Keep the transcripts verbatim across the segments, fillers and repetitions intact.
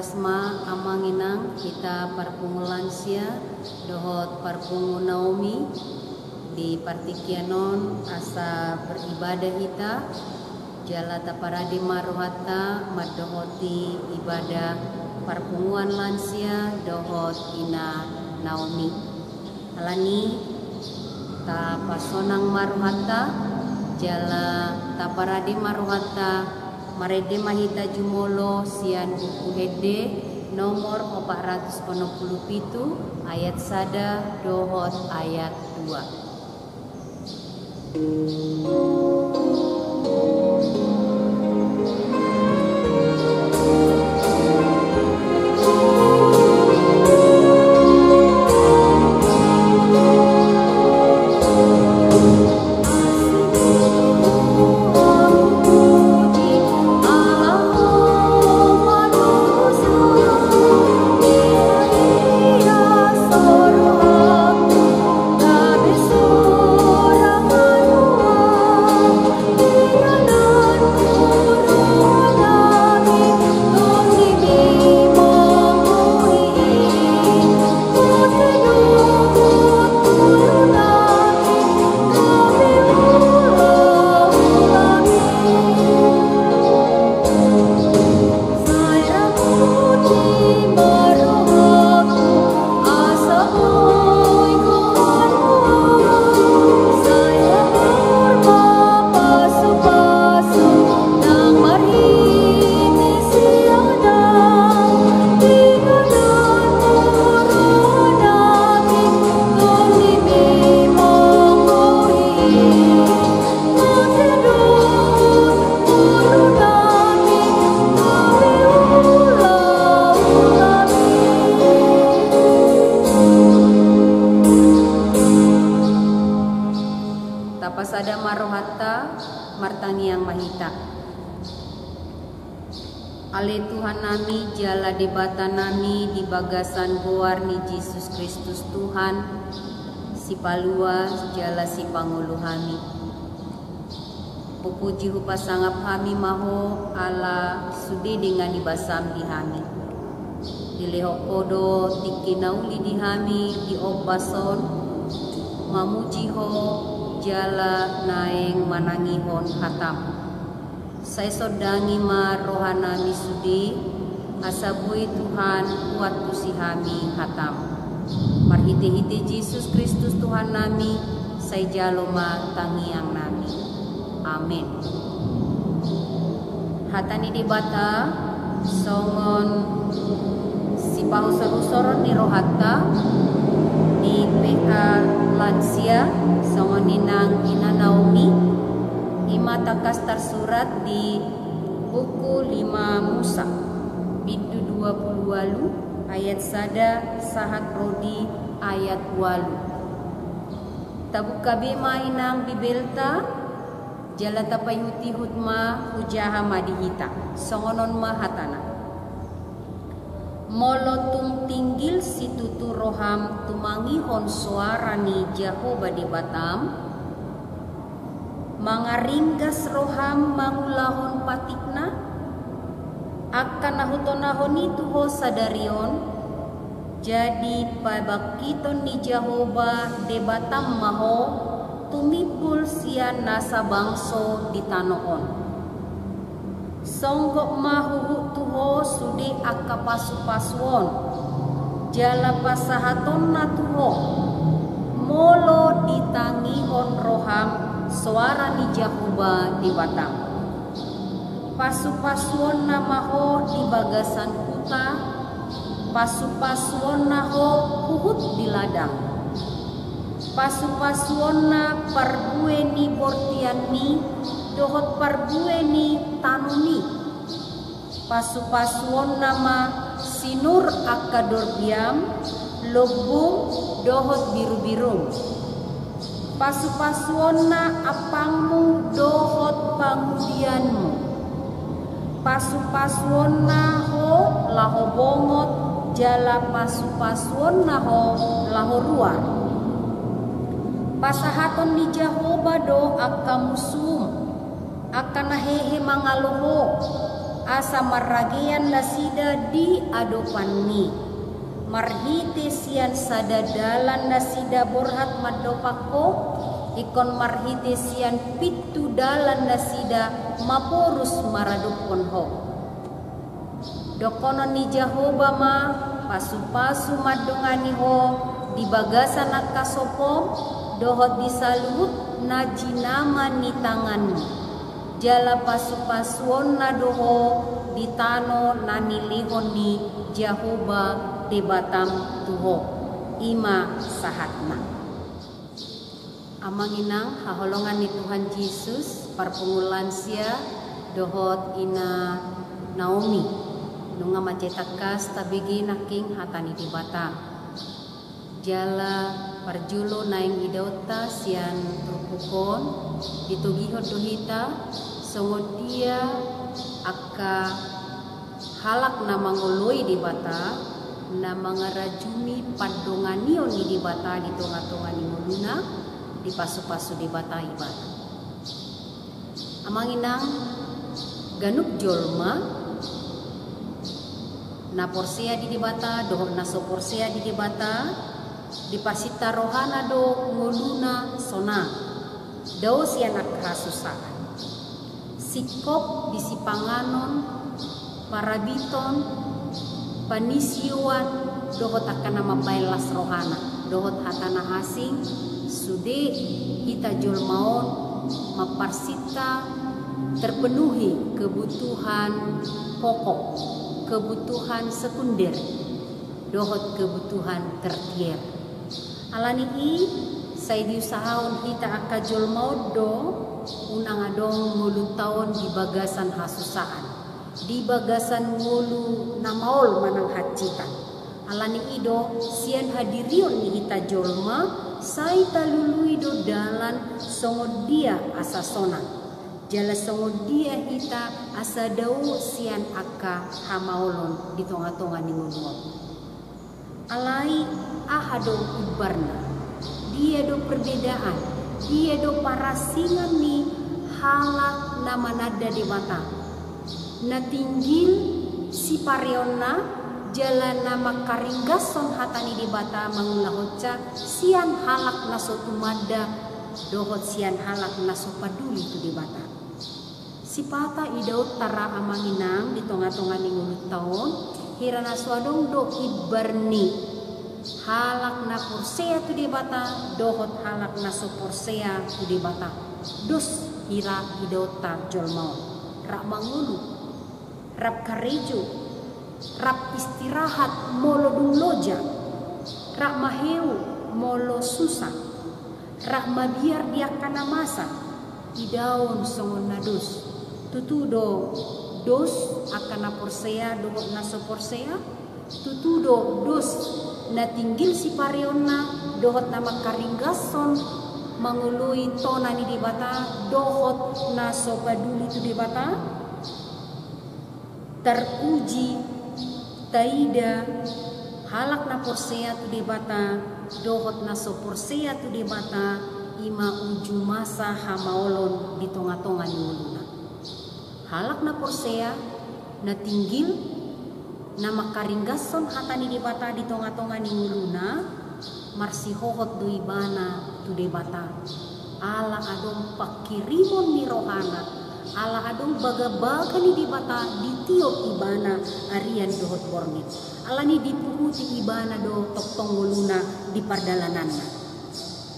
Asma amang inang hita parpungu lansia dohot parpungu Naomi di partingkian on asa beribadah hita, jala taparade ma rohanta mandohoti ibadah parpunguan lansia dohot ina Naomi. Alani, tapasonang ma rohanta, jala taparade ma rohanta, marende ma hita jumolo sian Buku Ende nomor opat ratus onom pulu pitu, ayat sada dohot ayat dua. Tapasada ma rohanta, martangiang ma hita. Ale Tuhan nami jala Debata nami, di bagasan goar ni Jesus Kristus Tuhan, Sipalua jala Sipangolu hami. Hupuji hupasangap hami ma Ho ala sude denggan ni basaM di hami. Dilehon Ho do tingki na uli di hami di ombas on, mamuji Ho jala naeng manangihon hataM. Sai sondangi ma roha nami sude, asa boi Tuhan huantusi hami hataM. Marhitehite Jesus Kristus Tuhan nami, sai jalo ma tangiang nami. Amen. Hata ni Debata songon sipahusorhusoron ni rohanta di P K Lansia, songon i nang ina Naomi, i ma tangkas tarsurat di buku lima Musa, bindu dua pulu ualu, ayat sada sahat ro di ayat ualu. Tabuka be ma inang Bibelta, jala tapaihutihut ma, hujaha ma di hita. Songon on ma hatana. Molo tung tinggil situtu roham tumangihon soara ni Jahowa Debatam, mangaringgas roham mangulahon patikna, angka na hutonahon i tu ho sadari on, jadi pabangkiton ni Jahowa Debatam ma ho tumimbul sian nasa bangso di tano on. Songgop ma huhut tu ho sude angka pasupasu on, jala pasahatonna tu ho, molo ditangihon roham soara ni Jahowa Debatam. Pasupasuonna ma ho di bagasan huta, pasupasuonna ho huhut di ladang. Pasupasuonna parbue ni bortianmi dohot parbue ni tanomi. Pasupasuonna ma sinur angka dorbiam, lombung dohot birubirum. Pasupasuonna ampangmu dohot pangudianmu. Pasupasuonna ho laho bongot, jala pasupasuonna ho laho ruar. Pasahaton ni Jahowa do angka musum, angka na hehe mangalo ho. Asa marragean nasida di adopanmi. Marhite sian sada dalan nasida borhat mandopak Ho, ingkon marhite sian pintu dalan nasida maporus maradophon Ho. Dohonon ni Jahowa ma, pasupasu mandongani ho di bagasan angka sopom, dohot di saluhut na jinama ni tanganmu. Jala pasupasuonna do ho di tano na nilehon ni Jahowa Debatam tu ho. I ma sahatna. Amang inang haholongan ni Tuhan Jesus, parpunguan lansia dohot ina Naomi, nunga mansai tangkas tabege nangkin hata ni Debata. Jala parjolo naeng idaonta sian turpuk on, ditogihon do hita songon dia angka halak na mangoloi Debata, na mangarajumi pandonganion ni Debata di tonga-tonga ni ngoluna, dipasupasu Debata ibana. Amang inang, ganup jolma, na porsea di Debata dohot na so porsea di Debata, diparsinta rohana do ngoluna sonang, dao sian angka hasusaan. Singkop di sipanganon, parabiton, panisioan, dohot angka na mambahen las rohana, dohot hata na asing, sude hita jolma on mamparsinta terpenuhi kebutuhan pokok, kebutuhan sekunder, dohot kebutuhan tertier. Alani i, sai diusahahon hita angka jolma on do, unang adong ngolunta on di bagasan hasusaan, di bagasan ngolu na maol manang hansitan. Alani i do, sian hadirion ni hita jolma, sai talului do dalan songon dia asa sonang. Jala songon dia hita asa dao sian angka hamaolon di tonga-tonga ni ngolu on. Alai aha do imbarna? Dia do perbedaan? Dia do parasingan ni halak na mananda Debata? Na tinggil sipareonna jala na mangkaringgashon hata ni Debata mangulahonsa sian halak na so tumanda dohot sian halak na so paduli tu Debata. Sipata idaonta ra amang inang di tonga-tonga ni ngolunta on, hira na so adong do imbar ni halak na porsea tu Debata dohot halak na so porsea tu Debata. Dos hira idaonta jolma on. Rap mangolu, rap karejo, rap istirahat molo dung loja, rap maheu molo susa, rap mabiar di angka na masa, idaon songon na dos. Tutu do dos angka na porsea dohot na so porsea? Tutu do dos na tinggil sipareonna dohot na mangkaringgashon mangoloi tona ni Debata dohot na so paduli tu Debata? Teruji taida halak na porsea tu Debata dohot na so porsea tu Debata, i ma uju masa hamaolon di tonga-tonga ni ngoluna. Halak na porsea, na tinggil, na mangkaringgashon hata ni Debata di tonga-tonga ni ngoluna, marsihohot do ibana tu Debata. Ala adong pangkirimon ni rohana, ala adong bagabaga ni Debata ditiop ibana arian dohot borngin. Alani dipuhuti ibana do tongtong ngoluna di pardalananna.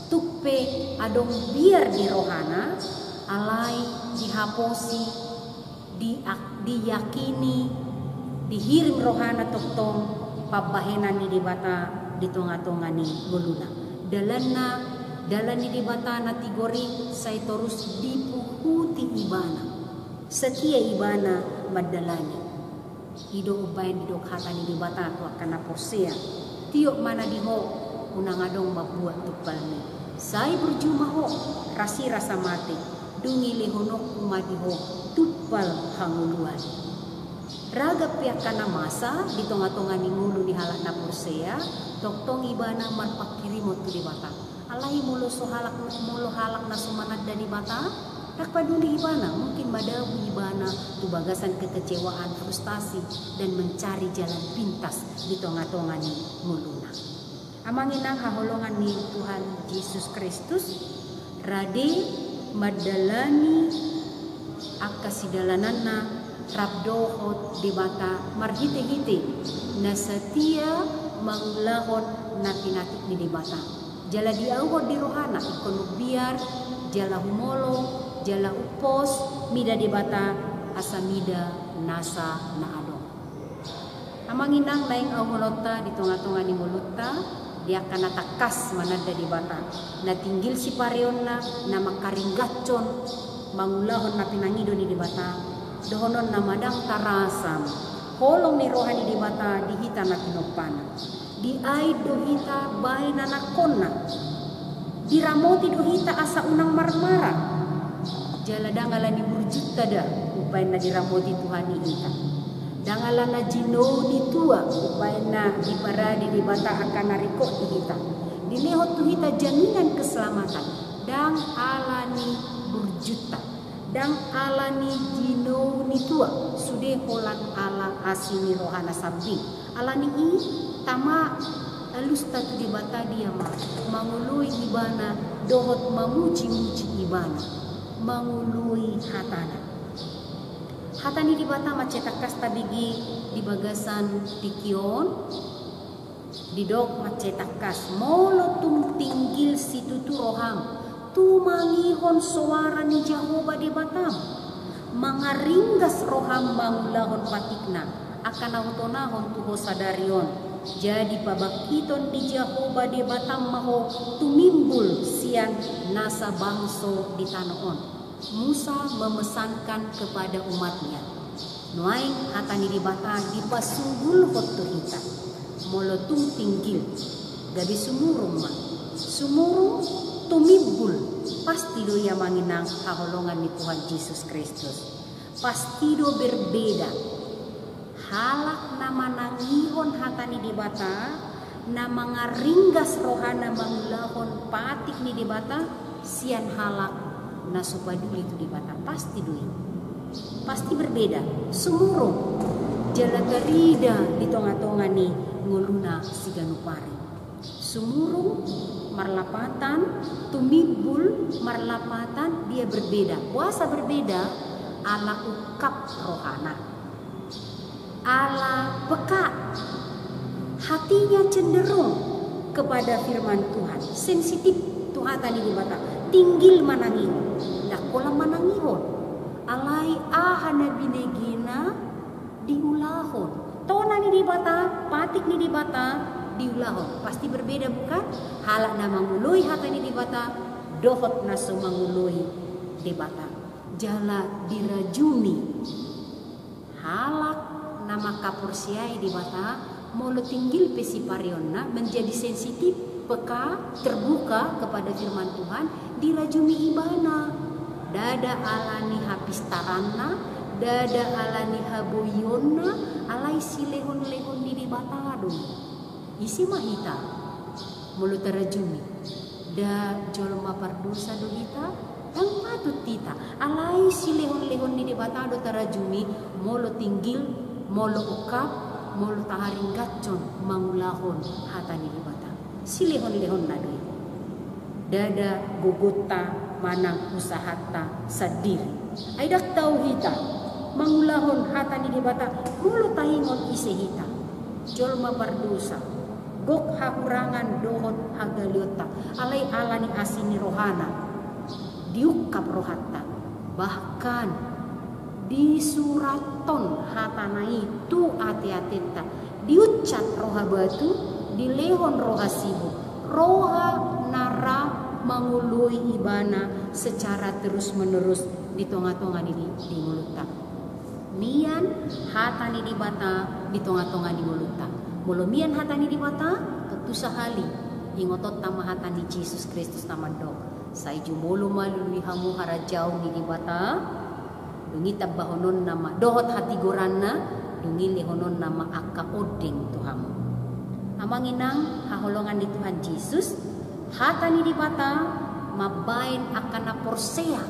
Tung pe adong biar di rohana, alai dihaposi, di, diyakini, dihirim rohana tongtong pambahenan ni Debata di tonga-tonga ni ngoluna. Dalanna, dalan ni Debata na tigor i sai torus dipuhuti ibana. Setia ibana mandalani. I do umbahen didok hata ni Debata tu angka na porsea: Tiop ma na di ho, unang adong mambuat tumpalmi. Sai burju ma ho, rasirasa mate, dung ilehononku ma di ho tumpal hangoluan. Ragam pe angka na masa di tonga-tonga ni ngolu ni halak na porsea, tongtong ibana marpangkirimon tu Debata. Alai molo so halak, molo halak na so mananda Debata, Ndang paduli ibana, mungkin madabu ibana tu bagasan kekecewaan, frustasi, dan mencari jalan pintas di tonga-tonga ni ngoluna. Amang inang haholongan ni Tuhan Jesus Kristus, rade mandalani angka sidalananna rap dohot Debata marhite-hite na satia mangulahon na pinatik ni Debata. Jala diauhon di rohana ingkon umbiar, jala humolong, jala umpos, mida Debata, asa mida nasa na adong. Amang inang naeng auhononta di tonga-tonga ni ngolunta, di angka na tangkas mananda Debata, na tinggil sipareonna, na mangkaringgashon mangulahon na pinangido ni Debata, dohononna ma ndang tarasam, holong ni roha ni Debata di hita na pinompana. Diait do hita bahen anakkonna. Diramoti do hita asa unang marmara. Jala ndang ala ni burjunta da umbahen na diramoti Tuhan i hita. Ndang ala na jinou ni tua umbahen na diparade Debata angka na ringkot di hita. Dilehon tu hita jaminan keselamatan. Ndang ala ni burjunta. Ndang ala ni jinou ni tua, sude holan ala asi ni rohana sambing. Ala ni i, tama alusta tu Debata dia ma mangoloi ibana dohot mamuji-muji ibana, mangoloi hatana. Hata ni Debata mansai tangkas tabege di bagasan tingki on. Didok mansai tangkas, molo tung tinggil situtu roham tumangihon soara ni Jahowa Debatam, mangaringgas roham mangulahon patikna, angka na hutonahon tu ho sadari on, jadi pabangkiton ni Jahowa Debatam ma ho tumimbul sian nasa bangso di tano on. Musa memesankan kepada umatnya. Nuaeng hata ni Debata dipasunggulhon tu hita. Molo tung tinggil, gabe sumurung ma. Sumurung, tumimbul, pasti do ia manginang haholongan ni Tuhan Jesus Kristus. Pasti do berbeda. Halak na manangihon hata ni Debata, na mangaringgas rohana mangulahon patik ni Debata, sian halak na so paduli tu Debata, pasti do i. Pasti berbeda, sumurung, jala tarida di tonga-tonga ni ngoluna siganup ari. Sumurung marlapatan, tumimbul marlapatan, dia berbeda. Boasa berbeda? Ala ungkap rohana. Ala peka. Hatinya cenderung kepada firman Tuhan. Sensitif tu hata ni Debata. Tinggil manangihon. Ndang holan manangihon. Alai aha na binegena diulahon. Tona ni Debata, patik ni Debata diulahon. Pasti berbeda, bukan? Halak na mangoloi hata ni Debata, dohot na so mangoloi Debata. Jala dirajumi. Halak na mangkaporseai Debata, molo tinggil pe sipareonna, menjadi sensitif, peka, terbuka kepada firman Tuhan, dirajumi ibana. Ndada ala ni hapistaranna, ndada ala ni haboionna, alai silehon-lehon ni Debata do. Ise ma hita molo tarajumi? Nda jolma pardosa do hita? Ndang patut hita. Alai silehon-lehon ni Debata do tarajumi, molo tinggil, molo ungkap, molo taharinggashon mangulahon hata ni Debata. Silehon-lehonna do i. Ndada gogonta manang usahanta sandiri. Ai ndang tau hita mangulahon hata ni Debata, molo taingot ise hita. Jolma pardosa, gok hahurangan dohot hagaleonta, alai ala ni asi ni rohana, diungkap rohanta, bahkan disurathon hatana i tu ate-atenta, diuncap roha batu, dilehon roha sibuk, roha na ra mangoloi ibana secara terus-menerus di tonga-tonga ni, di ngolunta. Mian hata ni Debata di tonga-tonga ni ngolunta. Molo mian hata ni Debata, tontu sahali ingotonta ma hata ni Jesus Kristus na mandok: Sai jumolo ma lului hamu harajaon ni Debata, dung i tambahononna ma, dohot hatigoranna, dung i lehononna ma angka ondeng tu hamu. Amang inang haholongan ni Tuhan Jesus, hata ni Debata mambaen angka na porsea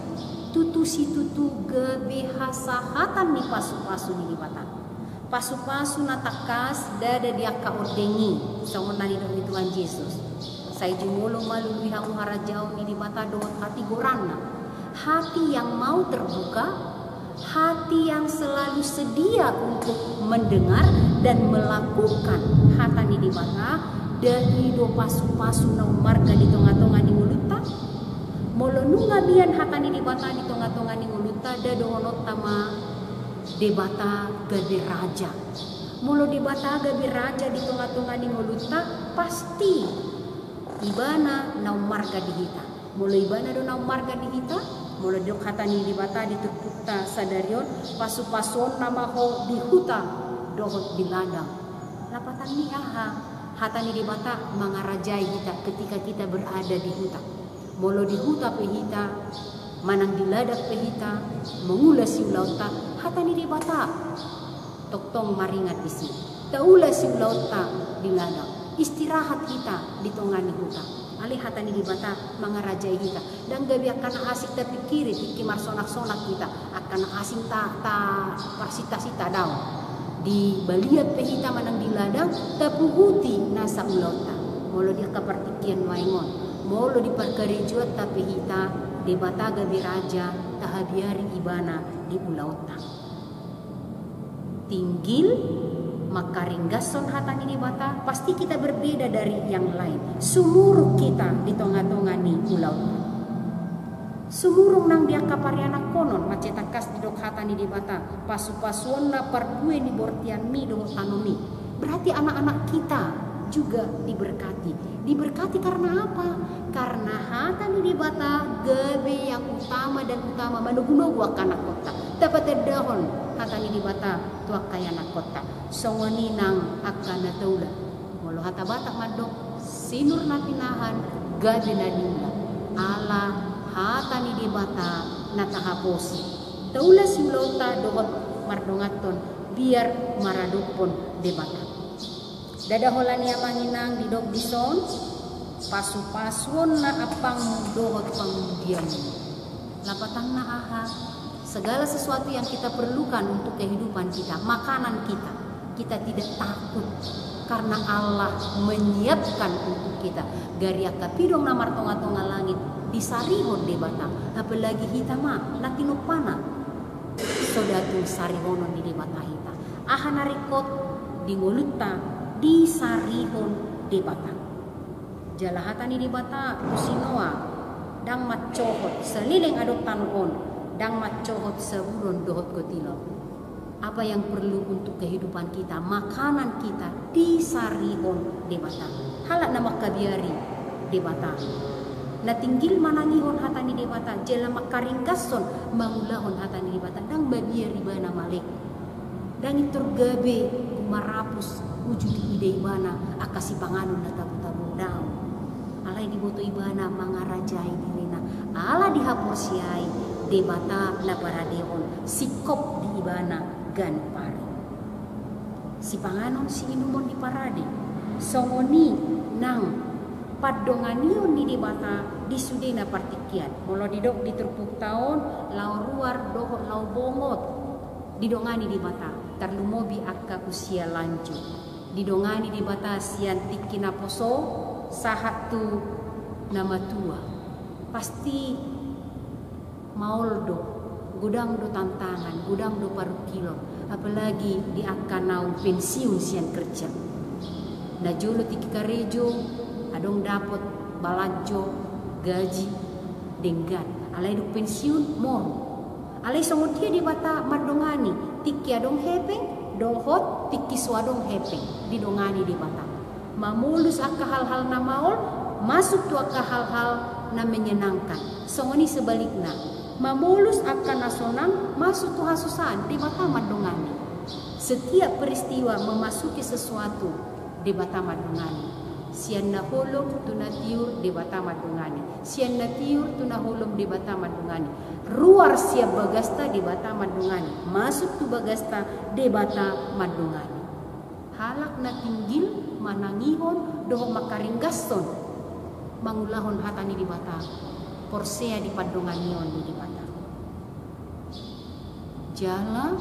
Tutu situtu gabe hasahatan ni pasupasu ni Debata. Pasupasu na tangkas ndada di angka ondeng i, songon na nidok ni Tuhan Jesus. Sai jumolo ma lului hamu harajaon ni Debata dohot hatigoranna. Hati yang mau terbuka, hati yang selalu sedia untuk mendengar dan melakukan hata ni Debata, ndada i do pasupasu na ummarga di tongatonga ni ngolunta. Molo nunga mian hata ni Debata di tongatonga ni ngolunta, ndada dohononta ma Debata gabe raja. Molo Debata gabe raja di tongatonga ni ngolunta, pasti Ibana na ummarga di hita. Molo Ibana do na ummarga di hita, molo didok hata ni Debata di turpukta sadari on, pasupasuonna ma ho di huta dohot di ladang. Lapatanna aha? Hata ni Debata mangarajai hita ketika kita berada di huta. Molo di huta pe hita, manang di ladang pe hita, mangula siulaonta, hata ni Debata tongtong maringat disi. Taula siulaonta di ladang, istirahat hita di tonga ni huta. Alai hata ni Debata mangarajai hita. Ndang gabe angka na asing tapingkiri tingki marsonaksonak hita, angka na asing ta, taparsintasinta, daong. Di balian pe hita manang di ladang, tapuguti nasa ulaonta. Molo di angka partingkian nuaeng on, molo di parkarejoanta pe hita, Debata gabe raja, tahabiari Ibana di ulaonta. Tinggil mangkaringgashon hata ni Debata, pasti kita berbeda dari yang lain. Sumurung hita di tongatonga ni ulaonta. Sumurung nang di angka parianakhonon, mansai tangkas didok hata ni Debata, pasupasuonna pardue ni bortianmi dohot tanomi. Berarti anak-anak kita juga diberkati. Diberkati karena apa? Karena hata ni Debata gabe yang utama dan utama manogunogu angka anakhonta. Tapatandahon hata ni Debata tu angka ianakhonta. Songon i nang angka na taula. Molo hata Batak mandok, sinur na pinahan, gabe na niula. Ala hata ni Debata na tahaposi. Taula siulaonta dohot mardonganhon, biar maradophon Debata. Ndada holan i, amang inang, didok dison, pasupasuonna ampangmu dohot panggudianmu. Lapatanna aha? Segala sesuatu yang kita perlukan untuk kehidupan kita, makanan kita, kita tidak takut karena Allah menyiapkan untuk kita. Gari angka pidong na martongatonga langit disarihon Debata, apalagi hita ma na tinompana. So da tung sarihonon ni Debata hita. Aha na ringkot di ngolunta disarihon Debata. Jala hata ni Debata tu si Noa, ndang mancohot saleleng adong tano on, ndang mancohot saburon dohot gotilon. Apa yang perlu untuk kehidupan kita, makanan kita, disarihon Debata. Halak na mangkabiari Debata. Na tinggil manangihon hata ni Debata, jala mangkaringgashon mangulahon hata ni Debata, ndang mabiar ibana male. Ndang intor gabe gumarapus uju diida ibana angka sipanganon na tabo-tabo, daong. Alai diboto ibana mangarajai dirina. Ala dihaporseai Debata na paradehon singkop di ibana ganup ari. Sipanganon siinumon diparade. Songon i nang pandonganion ni Debata di sudena partingkian. Molo didok di turpukta on, laho ruar dohot laho bongot didongani Debata, tarlumobi angka usia lanjut. Didongani Debata sian tingki na poso sahat tu na matua. Pasti maol do, godang do tantangan, godang do parungkilon, apalagi di angka naung pensiun sian kerja. Na jolo tingki karejo, adong dapot balanjo, gaji, denggan. Alai dung pensiun, moru. Alai songon dia Debata mandongani, tingki adong hepeng dohot tingki so adong hepeng, didongani Debata. Mamolus angka hal-hal na maol, masuk tu angka hal-hal na menyenangkan. Songon i sebalikna, mamolus angka na sonang, masuk tu hasusaan, Debata mandongani. Setiap peristiwa memasuki sesuatu, Debata mandongani. Sian na holom tu na tiur, Debata mandongani. Sian na tiur tu na holom, Debata mandongani. Ruar sian bagasta, Debata mandongani. Masuk tu bagasta, Debata mandongani. Halak na tinggil manangihon dohot mangkaringgashon mangulahon hata ni Debata, porsea di pandonganion ni Debata. Jala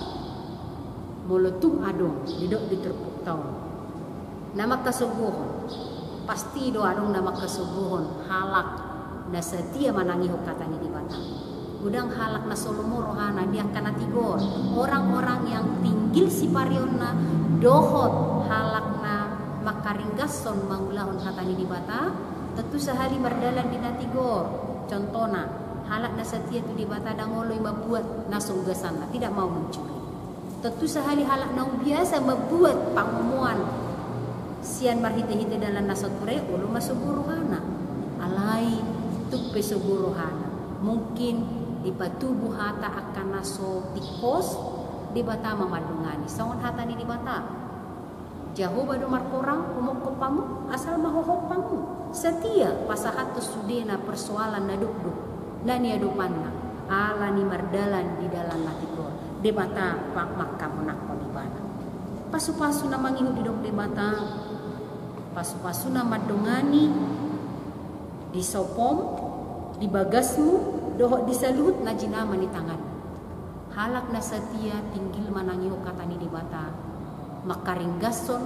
molo tung adong, didok di turpukta on, na mangkasogohon, pasti do adong na mangkasogohon halak na satia manangihon hata ni Debata. Godang halak na so lomo rohana di angka na tigor, orang-orang yang tinggil siparionna, dohot halak na mangkaringgashon mangulahon hata ni Debata, tontu sahali mardalan di na tigor. Contohna, halak na satia tu Debata ndang olo i mambuat na so ugasanna, tidak mau mencuri. Tontu sahali halak na umbiasa mambuat pangomoan sian marhite-hite dalan na satua i, olo ma sogo rohana. Alai tung pe sogo rohana, mungkin dipatubu hata angka na so tingkos, Debata ma mandongani. Songon hata ni Debata, Jahowa do marhorang, humongkop hamu, asal ma hohop hamu. Satia pasahathon sudena persoalan na dokdok na niadopanna, ala ni mardalan di dalan na tigor. Debata ma-, mangkamonanghon ibana. Pasu-pasu na mangihut didok Debata, pasu-pasu na mandongani di sopom, di bagasmu, dohot di saluhut na jinama ni tanganmu. Halak na satia tinggil manangihon hata ni Debata, mangkaringgashon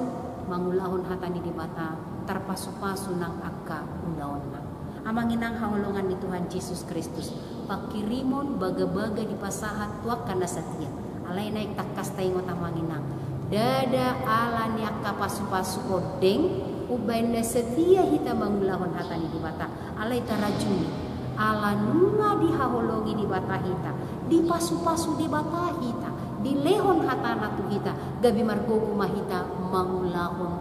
mangulahon hata ni Debata, tarpasu-pasu nang angka ulaonna. Amang inang haholongan ni Tuhan Jesus Kristus, pangkirimon bagabaga dipasahat tu angka na satia. Alai naeng tangkas taingot amang inang, ndada ala ni angka pasu-pasu ondeng umbahen na satia hita mangulahon hata ni Debata. Alai tarajumi, ala nunga dihaholongi Debata hita, dipasu-pasu Debata hita, dilehon hatana tu hita, gabe margogo ma hita mangulahon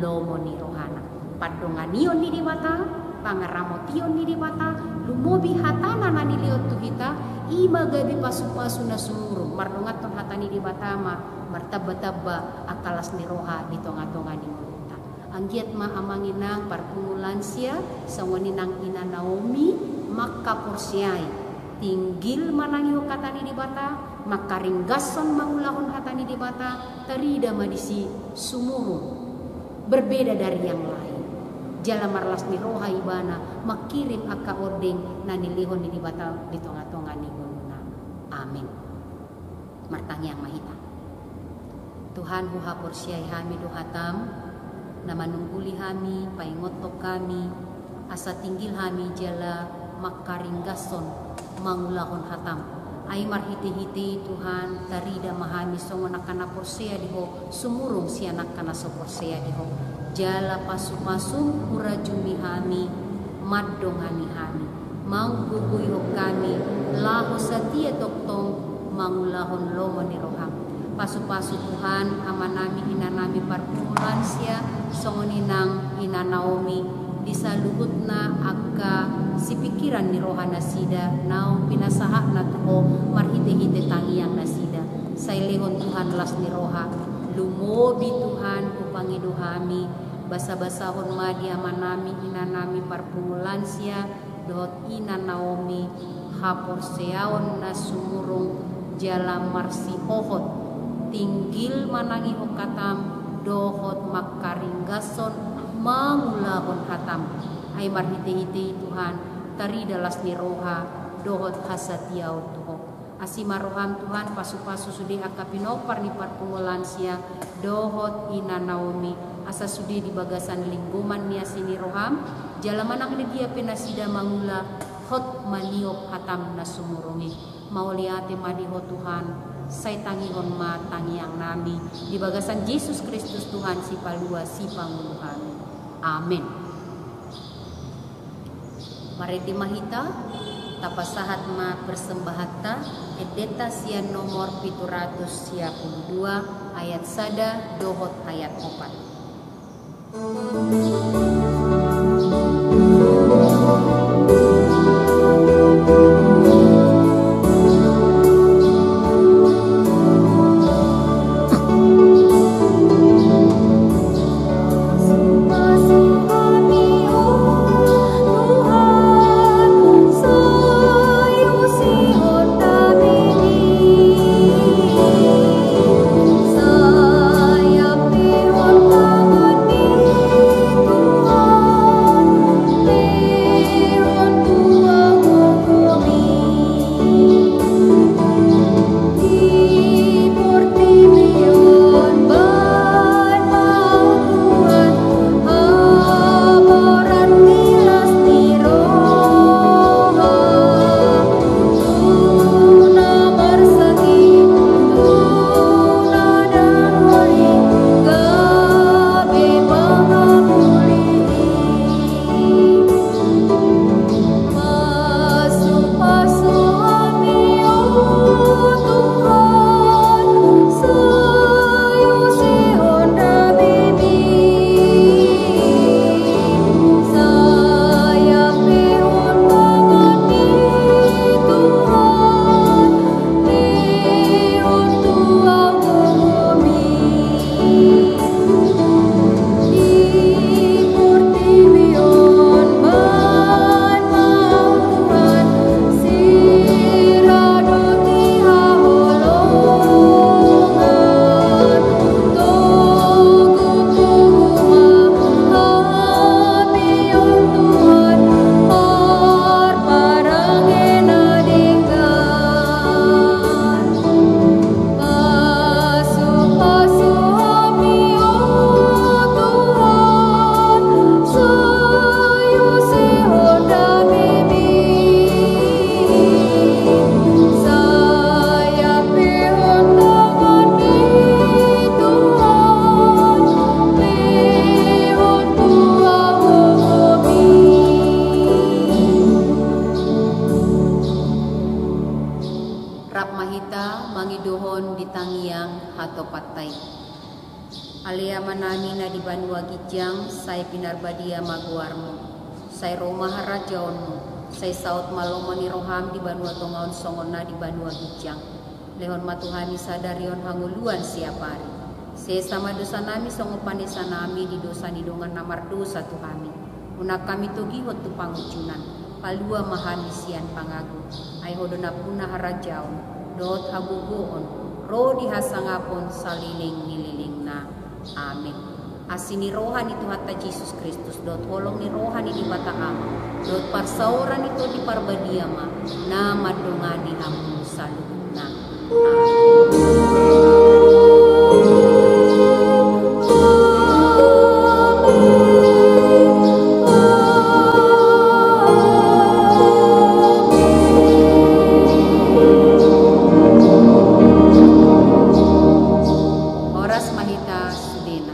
lomo ni rohana. Pandonganion ni Debata, pangaramotion ni Debata, lumobi hatana na nilehon tu hita, i ma gabe pasu-pasu na sumurung, mardonganhon hata ni Debata ma martamba-tamba angka las ni roha di tonga-tonga ni ngolunta. Anggiat ma amang inang parpungu lansia, songon i nang ina Naomi, mangkaporseai, tinggil manangihon hata ni Debata, mangkaringgashon mangulahon hata ni Debata, tarida ma disi sumurung, berbeda dari yang lain. Jala marlas ni roha ibana mangkirim angka ondeng na nilehon ni Debata di tonga-tonga ni ngoluna. Amin. Martangiang ma hita. Tuhan, huhaporseai hami do hatam, na manungguli hami, paingothon hami, asa tinggil hami jala mangkaringgashon mangulahon hatam. Ai marhite-hite i Tuhan, tarida ma hami songon angka na porsea di Ho, sumurung sian angka na so porsea di Ho. Jala pasu-pasum hurajumi hami, mandongani hami, manggogoihon hami laho satia tongtong mangulahon lomo ni roham. Pasu-pasu Tuhan amanami inanami parpungu lansia, songon i nang ina Naomi, di saluhutna angka sipingkiran ni roha nasida naung pinasahatna tu Ho marhite-hite tangiang nasida. Sai lehon Tuhan las ni roha, lumobi Tuhan hupangido hami, basa-basahon ma di amanami inanami parpungu lansia dohot ina Naomi haporseaon na sumurung jala marsihohot, tinggil manangihon hatam dohot mangkaringgashon mangulahon hatam. Ai marhite-hite i Tuhan, tarida las ni roha dohot hasatiaon tu Ho. Asi ma roham Tuhan, pasu-pasu sude angka pinompar ni parpungu lansia dohot ina Naomi, asa sude di bagasan linggoman ni asi ni roham, jala manang di dia pe nasida mangula, hot maniop hatam na sumurung i. Mauliate ma di Ho Tuhan, sai tangihon ma tangiangnami di bagasan Jesus Kristus Tuhan sipalua sipangolu hami. Amen. Marende ma hita, tapasahat ma persembahanta, endenta sian nomor pitu ratus sia pulu dua, ayat sada dohot ayat opat. Banua ginjang, sai pinarbadia ma goarmu. Sai ro ma harajaonmu. Sai saut ma lomo ni roham di banua tonga on songon na di banua ginjang. Lehon ma tu hami sadari on hangoluan siapari. Sesa ma dosanami songon panesanami di dosa ni dongan na mardosa tu hami. Unang hami togihon tu pangunjunan. Palua ma hami sian pangago. Ai ho do nampuna harajaon dohot hagogoon ro di hasangapon saleleng ni lelengna. Amen. Asi ni roha ni Tuhanta Jesus Kristus, dohot holong ni roha ni Debata Ama, dohot parsaoran ni Tondi Parbadia ma na mandongani hamu saluhutna. Amen. Horas ma hita sudena.